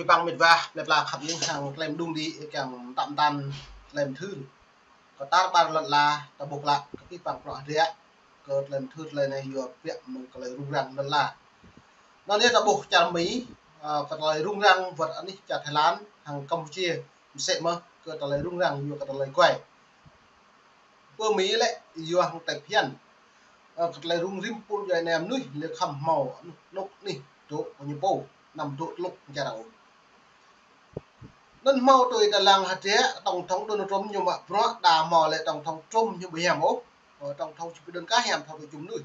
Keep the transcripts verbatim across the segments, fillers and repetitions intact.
Păng mĭt wa, plơi pla khăp ling hăng tơlơi mơđung đĭ kiăng tăm tăn tơlơi mơthưr. Kơ tar ƀar lŏn ala, ta ƀuh klă, kơ pih păng prŏ hơdră, kơ tơlơi mơthưr tơlơi anai yua biă mơ̆ng tơlơi rŭng răng lŏn ala. Anŭn yơh ta ƀuh čar Mi, ơ, kơ tơlơi rŭng răng wơ̆t anih čar Thái Lan, hăng Campuchia, mơsĕ mơ̆n kơ tơlơi rŭng răng yua kơ tơlơi kuai. Pơ Mi lĕ yua hăng tơlơi phiăn. Ơ, kơ tơlơi rŭng rĭm pul djuai ania mơnuih lĕ khŏm hmâo anŭk anih dŏ kơ ñu pô, anăm dŏ tơlŭk čar ôh. Anŭn hmâo tui ta lăng hơdră, tổng thống Donald Trump ñu mă bruă, đa hmâo lĕ tổng thống Trump ñu ƀu hiam ôh. Ơ, tổng thống či pơđơ̆n kah hiam thâo tui jum mơnuih.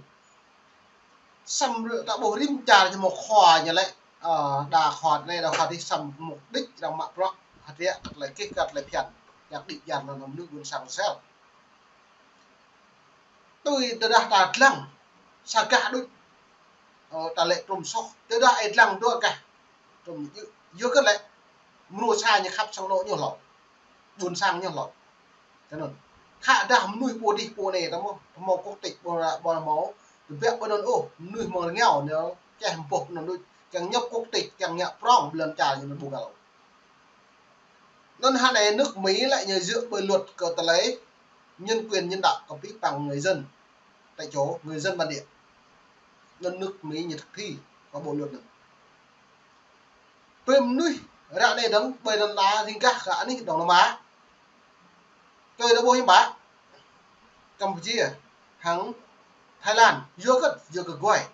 Samơ̆ ta ƀuh rĭm čar ñu hmâo khua ñu lĕ, ơ, đa khua anai, đa khua adih, samơ̆ mục đích arăng mă bruă hơdră kơ tơlơi kĕ kơ tơlơi phiăn. Yang đĭ čar anŭn mơnuih ƀôn sang sel. Tui tơdah ta lăng, sa gah đôč, ơ, ta lĕ Trump soh. Tơdah ih lăng dua gah, Trump yua, yua kơ lĕ mơnuih sa ñu khăp sang anŏ ñu hlâo, ƀôn sang ñu hlâo. Kơ anŭn. Khă dah mơnuih pô adih pô anai, ta hmâo, ta hmâo quốc tịch, ƀu, ƀu hmâo, tơbiă ƀơi anŭn ôh, mơnuih hmâo rơngiao, ñu čeh ƀuh anŭn đôč, kiăng nhập quốc tịch, kiăng ngă prŏng, ƀơi lŏn čar ñu anŭn ƀu găl. Anŭn hơnai nước Mỹ lĕ ñu dựa ƀơi luật kơ tơlơi nhân quyền nhân đạo kơ pih păng người dân tại chỗ, người dân bản địa. Anŭn nước Mỹ ñu thực thi kơ bộ luật anŭn. Pơ mơnuih ră anai dơ̆ng ƀơi lŏn ala ring gah kơ anih Đông Nam Á. Tui ta ƀuh hiư̆m pă, Campuchia hăng Thái Lan, yua kơ, yua kơ kuai.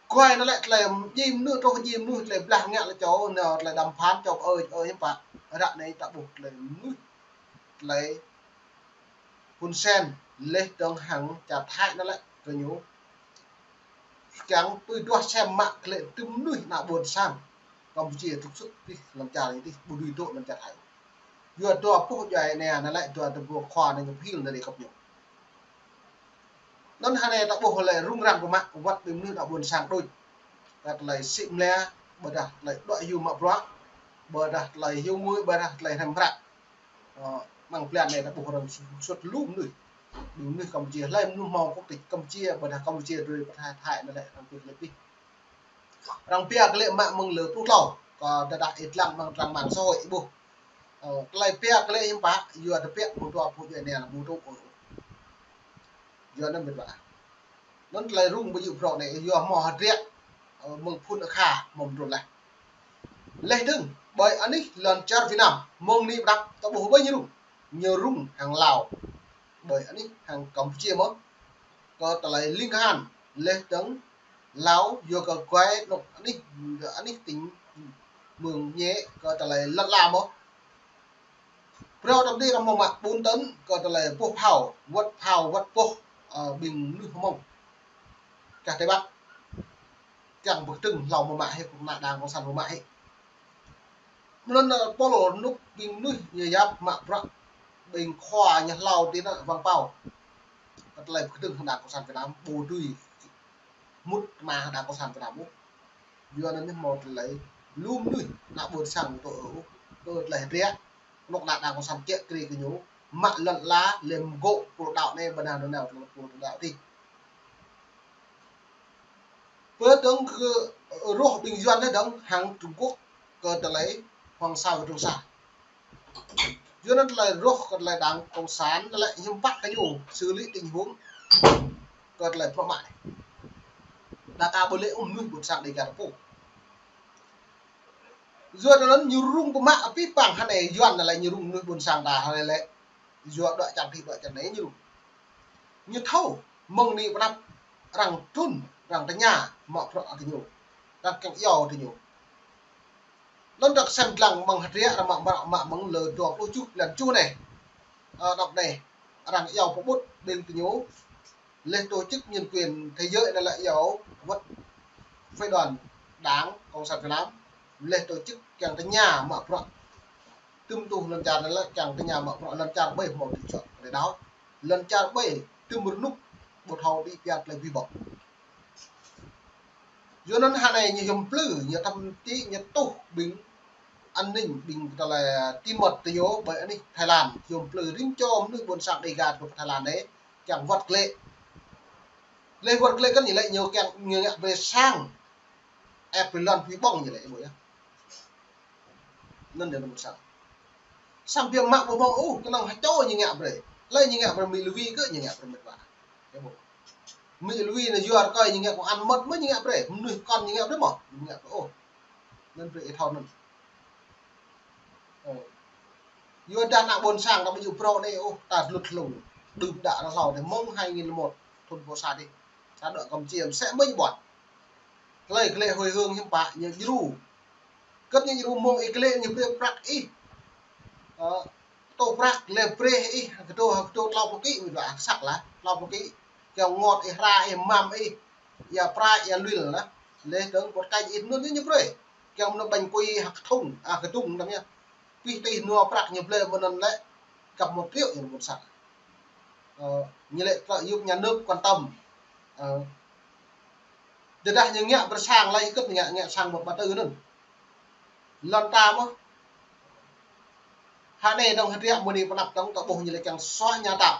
Kuai anŭn lĕ tơlơi djai mơnuih, truh djai mơnuih, tơlơi blah ngă lĕ čô, anŭn tơlơi đàm phán čô ơi, ơi hiư̆m pă. Ră anai ta ƀuh tơlơi mơnuih, tơlơi Hun Sen, laih dơ̆ng hăng čar Thái anŭn lĕ kơ ñu kiăng tui duah sem mă glaĭ tơm mơnuih ană ƀôn sang Campuchia trục xuất pih lŏn čar ñu tih, ƀu dưi dŏ lŏn čar Thái. Yua dua puh djuai ania anŭn lĕ dua tơƀô̆ khua anŭn ñu pil anŭn đĭ kơp ñu. Anŭn hơnai ta ƀuh lĕ rŭng răng pơmă wơ̆t ƀing mơnuih ană ƀôn sang đôč. Kơ tơlơi sĭ mlĕ, ƀôdah tơlơi đuaĭ hyu mă bruă, ƀôdah tơlơi hyu ngui, ƀôdah tơlơi hrăm hră. Ơ, mơ̆ng blan anai ta ƀuh arăng sut lu mơnuih. Ƀing mơnuih Campuchia, hlơi mơnuih hmâo quốc tịch Campuchia, ƀôdah Campuchia, drơi pơ Thái, Thái anŭn lĕ arăng pih lĕ pih. Arăng pia glaĭ mă mơ̆ng lơ pluh tlâo, kơ tơdah ih lăng mơ̆ng trang mạng xã hội ih ƀuh. Ơ, tơlơi pia glaĭ hiư̆m pă, yua tơbiă ƀu dua puh djuai ania ƀu dŏ ôh. Yua anŭn mĭt wa. Anŭn tơlơi rŭng ƀơi yŭ brŏ anai, yua hmâo hơdră, ơ, mơ̆ng phŭn akha, hmâo mơdrŏn laih. Laih dơ̆ng, ƀơi anih lŏn čar Việt Nam, mơ̆ng anai pơđăp, ta ƀuh ƀơi ñu rŭng, ñu rŭng hăng Lào. Ƀơi anih hăng Campuchia mơ̆n. Kơ tơlơi ling kahan, laih dơ̆ng Lào yua kơ kuai anŏ anih, anih tỉnh Mường Nhé kơ tơlơi lŏn ala mơ̆n. Phrâo tơm đĭ arăng hmâo mă ƀun tơn kơ tơlơi boh phao, wơ̆t phao, wơ̆t boh, ơ, ƀing mơnuih hmâo. Kah Tây Bắc. Kiăng pơkơdơ̆ng hlâo hmâo mă hĭ, kơnuk kơna Đảng Cộng sản hmâo mă hĭ. Mơ̆n anŭn, ơ, pô lŏ rơnŭk ƀing mơnuih ñu yap mă bruă ƀing khua ñu hlâo tui anŭn vang pao. Kơ tơlơi pơkơdơ̆ng hăng Đảng Cộng sản Việt Nam ƀu dưi mŭt kơna hăng Đảng Cộng sản Việt Nam ôh. Yua anŭn ñu hmâo tơlơi lu mơnuih ană ƀôn sang tơ ôh. Kơ tơlơi hơdră, kơnuk kơna Đảng Cộng sản kiă kriê kơ ñu, mă lŏn ala, lĕ mơgŏ pô đaŏ anai, ƀơi anŭn anŭn pô đaŏ tih. Pơ dơ̆ng kơ rŏh ƀing Yuan anai dơ̆ng hăng Trung Quốc kơ tơlơi Hoàng Sa và Trường Sa. Yua anŭn tơlơi rŏh kơ tơlơi Đảng Cộng sản anŭn lĕ hiư̆m pă kơ ñu xử lý tình huống kơ tơlơi pơmă anai. Đa kơ ƀu lĕ ôh mơnuih ƀôn sang Đêga ta pô. Yua anŭn ñu rŭng pơmă pih păng hơnai Yuan anŭn lĕ ñu rŭng mơnuih ƀôn sang ta hơnai lĕ. Yua dŏ čang tih dŏ čang anai ñu rŭng. Ñu thâo mơ̆ng anai pơđăp arăng trŭn, arăng tơña mă bruă kơ ñu. Arăng kiăng iâu kơ ñu. Anŭn ta sem lăng mơ̆ng hơdră arăng mă, mă, mă mơ̆ng lơ dua pluh tơjuh blan tơjuh anai. Ơ, anăp anai, arăng iâu pơƀut ƀing kơ ñu. Laih tổ chức nhân quyền thế giới anŭn lĕ iâu wơ̆t phái đoàn Đảng Cộng sản Việt Nam. Laih tổ chức kiăng tơña mă bruă. Tơm tuh lŏn čar anŭn lĕ kiăng tơña mă bruă lŏn čar ƀơi hmâo tơčuă tơlơi đaŏ. Lŏn čar ƀơi tơm rơnŭk ƀu thâo đĭ pia tơlơi bi bŏ. Yua anŭn hơnai ñu hiư̆m plư, ñu thậm chí ñu tuh ƀing an ninh, ƀing tơlơi, ơ, tín mật tơ ñu ƀơi anih Thái Lan, hiư̆m plư rĭm čô mơnuih ƀôn sang Đêga tơ Thái Lan anai, kiăng wơ̆t glaĭ. Laih wơ̆t glaĭ kơ ñu lĕ ñu kiăng ñu ngă brơi sang, ĕp brơi lŏn phi ƀơ̆ng ñu lĕ, ƀu yơh. Anŭn yơh ană ƀôn sang. Samơ̆ biă mă ƀu hmâo ôh, kơnơ̆ng hơčô ñu ngă brơi. Hlơi ñu ngă brơi, Mi Lwi kơ ñu ngă brơi mĕt wa. Ơ ƀuh. Mi Lwi anai yua rơkơi ñu ngă kơ ană mơmŏt mơ̆ ñu ngă brơi. Mơnuih kŏn ñu ngă brơi mơ̆. Ñu ngă brơi ôh. Anŭn brơi ih thâo anŭn. Ơ. Yua dah ană ƀôn sang ta ƀu djơ̆ phrâo anai ôh, ta lŭt hlung. Đưm đă ră hlâo anai mơ̆ng hai nghìn lẻ một, thŭn pô sa dih. Ta đuaĭ Campuchia, mơsĕ mơ̆n ƀuăn. Hlơi glaĭ hơi hương hiư̆m pă, ñu djru. Kơt ñu djru mơ̆ng ih glaĭ ñu brơi prăk ih. Ơ, tô prăk lĕ brơi ih, kơdô, kơdô tlâo pluh ký, mĭt wa, săk lah, tlâo pluh ký. Kiăng ngot ih, hra ih, măm ih, ia prai, ia luil lah. Lĕ dơ̆ng bột canh ih anŭn ñu brơi. Kiăng mơnơ̆ng ƀañ kui hăk thŭng, a, kơdŭng anŭn yơh. Pih tih nua prăk ñu blơi mơ̆n anŭn lĕ, găp một triệu ñu ƀôn sang. Ơ, ñu lĕ trợ giúp nhà nước quan tâm. Ơ, tơdah ñu ngă brơi sang lĕ kơt ngă, ngă sang một ba tư anŭn. Lŏn ta mơ̆. Hă anai dơ̆ng hơdră mơ̆ng anai pơnăp dơ̆ng ta ƀuh ñu lĕ kiăng xóa nhà tạm.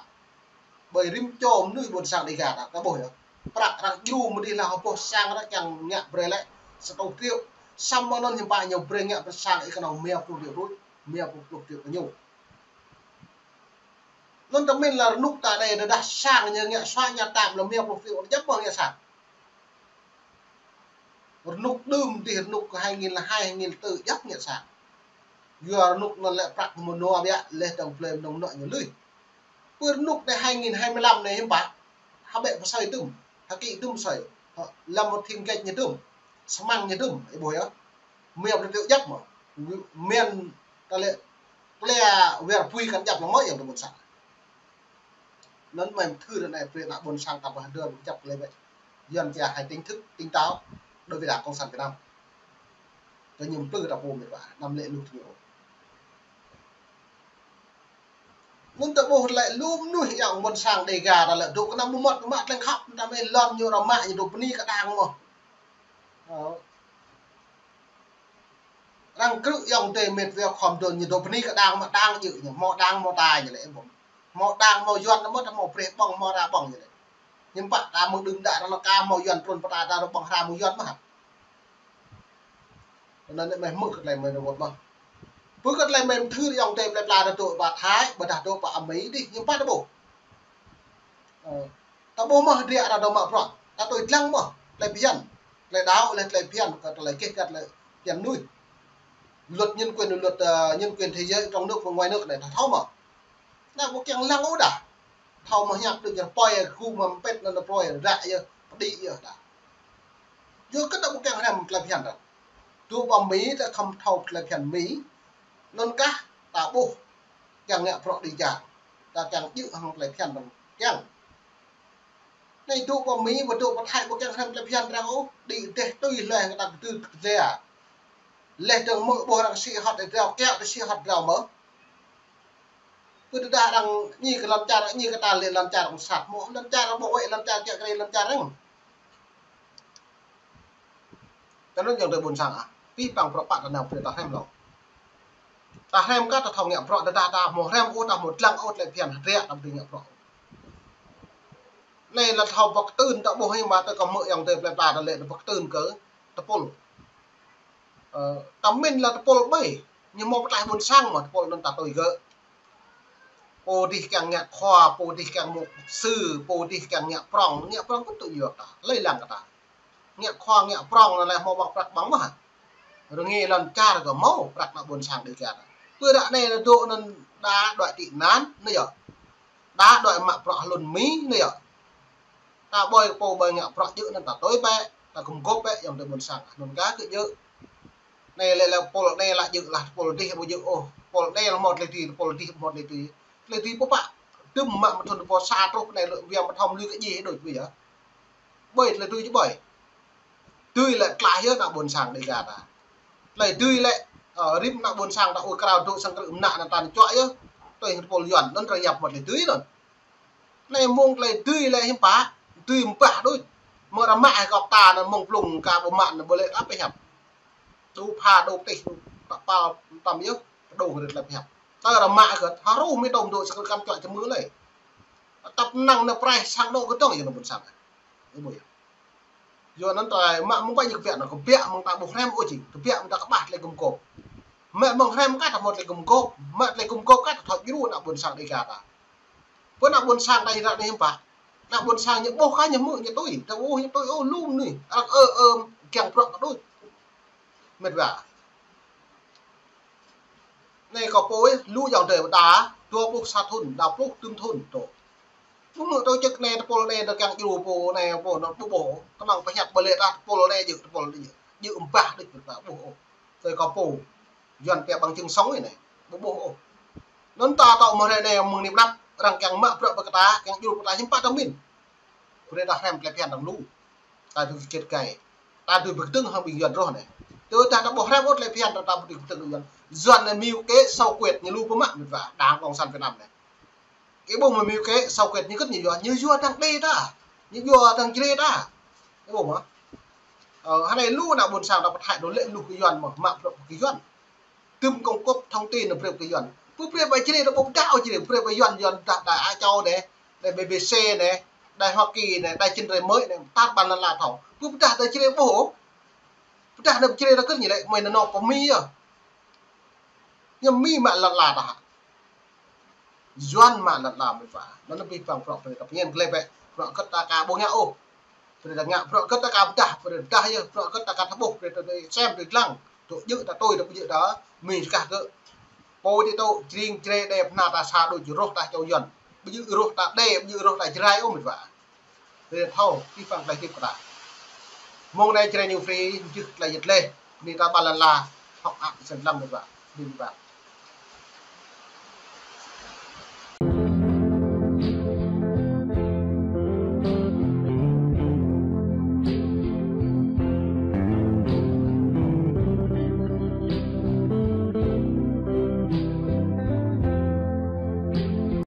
Ƀơi rĭm čô mơnuih ƀôn sang Dega ta, ta ƀuh yơh. Prăk arăng djru mơ̆ng anai lah hơpŏh sang arăng kiăng ngă brơi lĕ sa rơtuh triệu. Samơ̆ anŭn hiư̆m pă ñu brơi ngă brơi sang ih kơnơ̆ng rơma pluh triệu đôč, rơma pluh triệu kơ ñu. Anŭn ta min lah rơnŭk ta anai tơdah sang ñu ngă xóa nhà tạm lah rơma pluh triệu djŏp mơ̆ ngă sang. Rơnŭk đưm dih rơnŭk hai nghìn lẻ hai, hai nghìn lẻ tư djŏp ngă sang. Yua rơnŭk anŭn lĕ prăk mơnua biă, lĕ dơ̆ng blơi mơnơ̆ng anŏ ñu lui. Pơ rơnŭk anai hai nghìn hai mươi lăm anai hiư̆m pă. Hă ƀĕ pơsơi tŭm, hă kĭ tŭm pơsơi. Hă, lăm một thim gạch ñu tŭm. Xi măng ñu tŭm, ih ƀuh yơh. Rơma pluh triệu djŏp mơ̆. Mian ta lĕ plei war pui kăn djŏp lăng mơ̆ yơh tơ ƀôn sang. Anŭn mơ̆ thư ră anai brơi ană ƀôn sang ta pơhơdơr ƀu djŏp lĕ ƀĕ. Yuan kia hai tỉnh thức, tỉnh táo đối với Đảng Cộng sản Việt Nam. Kơ ñu mplư ta pô mĭt wa, anăm lĕ luh ñu. Anŭn ta ƀuh lĕ lu mơnuih yang ƀôn sang Dega ta lĕ dŏ kơnăm mơmŏt mă tlĕng khăp, ta mĭn lŏn ñu rơmă ñu dŏ bơni kơ đang mơ̆. Ơ. Arăng krư̆ ayŏng adơi mĕt wa khŏm dŏ ñu dŏ bơni kơ đang mơ̆ đang djơ̆ ñu, hmâo đang hmâo ta ñu lĕ ƀuh. Hmâo đang hmâo yuan mơ̆ ta hmâo brơi ƀơ̆ng hmâo hra ƀơ̆ng ñu lĕ. Hiư̆m pă ta mơ̆ng đưm đă arăng nao ka hmâo yuan trŭn pơta ta dŏ ƀơ̆ng hra hmâo yuan mơ̆ hă. Anŭn anai mơ̆ hmư̆ kơ tơlơi mơ̆ rơngot mơ̆. Pơ kơ tơlơi mơ̆ thư ayŏng adơi plơi pla ta dŏ pơ Thái, ƀôdah dŏ pơ Amê dih, hiư̆m pă ta ƀuh. Ơ, ta ƀuh mơ̆ hơdră arăng dŏ mă bruă, ta tui dlăng mơ̆, tơlơi phiăn, tơlơi đaŏ, tơlơi phiăn, kơ tơlơi keh, kơ tơlơi phiăn mơnuih. Luật nhân quyền, luật, ơ, nhân quyền thế giới trong nước và ngoài nước anai, ta thâo mơ̆. Anai ƀu kiăng lăng ôh dah. Thâo mơ̆ hiăp đôč yơh, pơi yơh, gŭ mơ̆ pĕt anŭn pơi yơh, ră yơh, pơđĭ yơh dah. Yua kơ ta ƀu kiăng hrăm tơlơi phiăn dah. Dŏ pơ Mi ta khŏm thâo tơlơi phiăn Mi. Anŭn kah ta ƀuh kiăng ngă bruă đĭ čar. Ta kiăng djơ̆ hăng tơlơi phiăn arăng kiăng. Anai dŏ pơ Mi, ƀu dŏ pơ Thái, ƀu kiăng hrăm tơlơi phiăn arăng ôh. Đĭ dêh tui leh kơ ta kơdư kơdle. Leh dơ̆ng mơ̆ ƀuh arăng sĭ hŏt drao, kiaŏ tơ sĭ hŏt drao mơ̆. Pơ tơdah arăng ñi kơ lŏn čar, ñi kơ ta lĕ lŏn čar arăng sat mơ̆, lŏn čar arăng ƀu wĕ, lŏn čar kiaŏ kơ lŏn čar arăng. Tơ anŭn ayŏng adơi ƀôn sang ah, pĭ păng prŏ pă ta nao brơi ta hrăm lŏ. Ta hrăm kơ ta thâo ngă bruă, tơdah ta hmâo hrăm ôh, ta hmâo dlăng ôh tơlơi phiăn hơdră ta ƀu dưi ngă bruă. Anai lĕ thâo pơkơtưn ta ƀuh hĭ mă tơ kơ mơ̆ ayŏng adơi plơi pla ta lĕ ta pơkơtưn kơ tơpul. Ơ, ta mĭn lĕ tơpul ƀai, ñu hmâo pơtlaih ƀôn sang mơ̆ tơpul anŭn ta tui gơ̆. Pô dih kiăng ngă khua, pô dih kiăng mục sư, pô dih kiăng ngă prŏng, ngă prŏng kơ tŭ yua ta, lơi lăng kơ ta. Ngă khua ngă prŏng anŭn lĕ hmâo ƀơ̆ng prăk ƀơ̆ng mơ̆ hă. Rơngiă lŏn čar kơ hmâo prăk ană ƀôn sang Dega ta. Pơ ră anai anŭn dŏ anŭn đa đuaĭ tị nạn anŭn yơh. Đa đuaĭ mă bruă hlŭn Mi anŭn yơh. Ta ƀơi kơ pô ƀơi ngă bruă djơ̆ anŭn ta tui bĕ, ta gum gôp bĕ ayŏng adơi ƀôn sang. Anŭn kah kơ djơ̆. Anai lĕ lĕ tơpul anai lah djơ̆ lah tơpul dih ƀu djơ̆ ôh. Tơpul anai lah hmâo tơlơi dưi, tơpul dih hmâo tơlơi dưi. Tơlơi dưi pơpă. Tŭm mă mơ̆ thŭn pô sa truh anai lĕ wia mơ̆ thâo mơ̆ lui kơ djai đôč ƀu yơh. Ƀơi tơlơi dưi či ƀơi. Dưi lĕ tlaih yơh ană ƀôn sang Dega ta. Tơlơi dưi lĕ, ơ, rĭm ană ƀôn sang ta ur krao dŏ sang krư̆ mơnă anŭn ta nao čuă yơh. Tui hăng tơpul Yuan, anŭn arăng yap mơ̆ tơlơi dưi anŭn. Anai mơ̆ng tơlơi dưi lĕ hiư̆m pă, dưi ƀơ̆ng đôč. Mơ̆ arăng mă hĭ kơ ta anŭn mơ̆ng blung ka ƀu mă anŭn ƀu lĕ ta pơhiăp. Dŏ pha dŏ tih, dŏ pă pal tăm yơh, dŏ rĭt lĕ pơhiăp. Tơ arăng mă kơ, hơrŭ mĭ tŏm dŏ sang krư̆ kăm čuă čơmư̆ lĕ. Tăp năng anŭn prai sang dŏ kơdŏng yơh ană ƀôn sang. Ih ƀuh yơh. Yua anŭn ta mă mơ̆ng ƀai ñu kơbiă anŭn, kơbiă mơ̆ng ta ƀu hrăm ôh jing, kơbiă mơ̆ng ta kơƀah tơlơi gum gôp. Mă mơ̆ng hrăm kah ta hmâo tơlơi gum gôp, mă tơlơi gum gôp kah ta thâo djru ană ƀôn sang Dêga ta. Pơ ană ƀôn sang ta ih ră anai hiư̆m pă. Ană ƀôn sang ñu ƀuh kah ñu hmư̆ ñu tui, ta ƀuh ñu tui ôh lu mơnuih. Arăng ơ ơ kiăng bruă kơ đôč. Mĕt wa. Anai kâo pô ih lu ayŏng adơi ƀu đa, dua pluh sa thŭn, đa pluh tơm thŭn tŏ. Ƀu hmư̆ tui čĕk anai tơpul anai ta kiăng djru pô anai pô anŭn ƀu ƀuh. Kơnơ̆ng pơhiăp ƀơi lĕ ta tơpul anai djơ̆, tơpul anai djơ̆. Djơ̆ ƀah đôč ta ƀuh ôh. Tui kâo pô. Yuan pia bằng chứng sống anai. Ƀu ƀuh ôh. Anŭn ta tŏ mơ̆ hrơi anai mơ̆ng anai pơđăp, arăng kiăng mă bruă ƀơi kơ ta, kiăng djru kơ ta hiư̆m pă ta min. Brơi ta hrăm tơlơi phiăn arăng lu. Ta dưi kit gai. Ta dưi pơkơdơ̆ng hăng ƀing Yuan rŏh anai. Tơdah ta ƀu hrăm ôh tơlơi phiăn ta ƀu dưi pơkơdơ̆ng Yuan. Yuan anai mơ̆ng kơ sâu quyệt ñu lu pơmă mĕt wa. Đảng Cộng sản Việt Nam anai. Kơ ƀuh mơ̆ mơ̆ng kơ sâu quyệt ñu kơ̆t ñu yua, ñu yua đang đe ta. Ñu yua đang jre ta. Kơ ƀuh mơ̆. Ơ, hrơi anai lu ană ƀôn sang ta pơthai đôč lĕ lu kơ Yuan mơ̆, mă bruă kơ Yuan. Tơm công cụp thông tin anŭn brơi kơ Yuan. Pơ brơi ƀơi jre ta ƀu pơdah ôh jre, brơi ƀơi Yuan, Yuan dah đài Á Châu anai, đài B B C anai, đài Hoa Kỳ anai, đài Chân Trời Mới anai, tar ƀan lăn la thâo. Pơ pơdah đài jre ƀuh ôh. Pơdah đài jre ta kơ̆t ñu lĕ, mơi anŭn nŏk pơ Mi yơh. Ñu Mi mă lăn la ta hă. Yuan mă lăn la mĕt wa. Anŭn abih bang bruă brơi ta pơñen glai bĕ. Bruă kơ̆t ta aka ƀu ngă ôh. Brơi ta ngă bruă kơ̆t ta aka pơdah, brơi ta pơdah yơh, bruă kơ̆t ta aka tơƀuh, brơi ta sem, brơi ta lăng. Tŏ djơ̆ ta tui, ta ƀu djơ̆ ta mĭn kah kơ. Pô ti tŏ, jring, jre, đe, pơhna ta sa đôč, rŏh ta čô Yuan. Ƀu djơ̆ rŏh ta đe, ƀu djơ̆ rŏh ta Jrai ôh mĕt wa. Brơi ta thâo, abih bang tơlơi hơdip kơ ta. Mơ̆ng anai Jrai New Free, jưh tơlơi yet leh. Bơni ta ƀan lăn la, hŏk ăt sĭt lăng mĕt wa. Bơni mĕt wa.